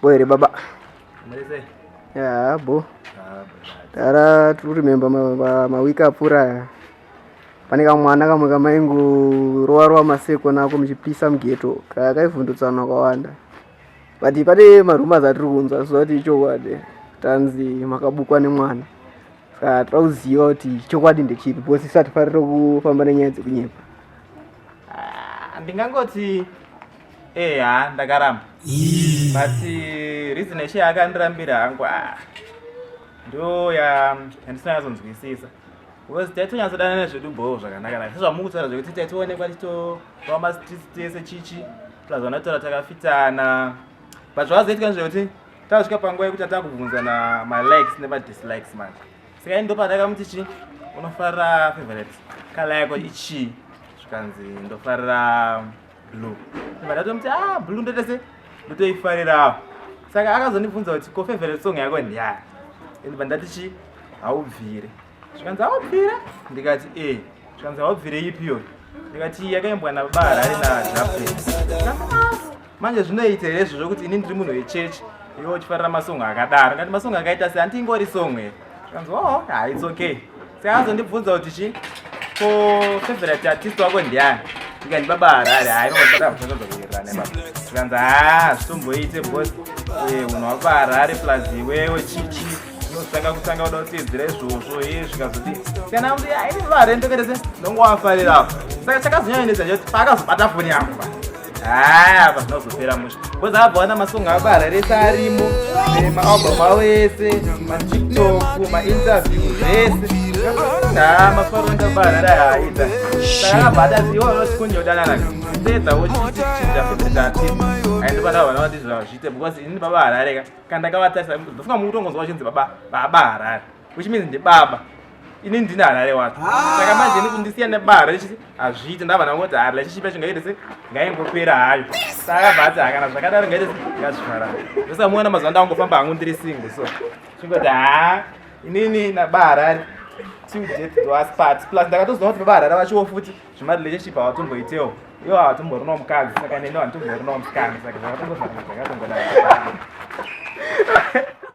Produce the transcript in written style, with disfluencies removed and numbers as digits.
Bo here baba. Muri sei? Ya, bo. Tara tiri kuremember mawiki apfuura aya. Pane kamwana kamwe kamaingorowa rowa maseko nako muchipisa mugeto. Kaya kaivhundutsana kwawanda. But pane marumors atiri kunzwa zuva kuti ichokwadi. Tanzi makabukwa nemwana. Saka tira kuziva kuti chokwadi ndechipi because isu hatifarire kufamba nenyaya dzekunyepa. Ah, ndingangoti eya ndakaramba but reason yeshe yakandirambira hangu ah, ndo yandisina yazonzwisisa because taitonyatsodanana zvedu bhoo zvakanaka naka sezvamukutaura zvekuti taitoonekwa tichitorova mastreets tese chichi plus vanotaura takafitana but zvakazoitika ndezvekuti tasvika panguva yekuti atakubvunzana malikes nemadislikes manje saka ini ndopandakamuti chi unofarira favorite kala yako ichii zvikanzi ndofarira blue ndibva ndatomuti ah blue ndotese ndotoifarirawo saka akazondibvunza kuti ko favorite song yako ndiyani ndibva ndati chi haubvire zvikanzi haubvire ndikati e zvikanzi haubvire ipi iyoyo ndikati yakaimbwa nababa harare najape manje zvinoita here izvo zvokuti ini ndiri munhu wechechi iwe uchifarira masong akadaro ngati masong akaita se anti ingori song here zvikanzi oh ha its okay saka azondibvunza kuti chi ko favorite artist wako ndiani ndikati baba harare hai inoakuwirirana baba zvikanzi ha zvitomboite because unhu wababa harare plus iwewe chichi unotanga kutanga kuda kuteedzera izvozvo ye zvikazoti kana kuti aini baba harare ndokete se ndongowafarirapo saka chakazonyanyanetsa ndechekuti paakazobata foni yangu ba haa apa zvinozopera mushe because abva wana masong ababa harare ese arimo nemaalbum avo ese matiktok mainterview zvese ha mafaro ndababa harare haaita saka akabva atati iwe unoti kunyodanana tedza wochichinja favorite artist aindobata vana vati zvazviite because ini baba harare ka kana ndakavatarisa ndofunga mukutongonzwa vachinzi baba baba harare which means ndibaba ini ndini harare wacho saka manje ini kundisiya nebaba harare chiti hazviiti ndabva ndangoti ha relationship yacho ngaite se ngaingopera hayo saka akabva ati hakana zvakadaro ngaite se ngazvifarane ndosaka muona mazuva ndangofamba hangu ndiri single so chingoti ha inini nababa harare till death do us part plus ndakatozoona kuti baba harare vachiwo futi zvemarelationship havatomboitewo iwo havatomborinawo mukadzi saka neni handitomborinawo musikana saka zvakatongo zvakatongodaro.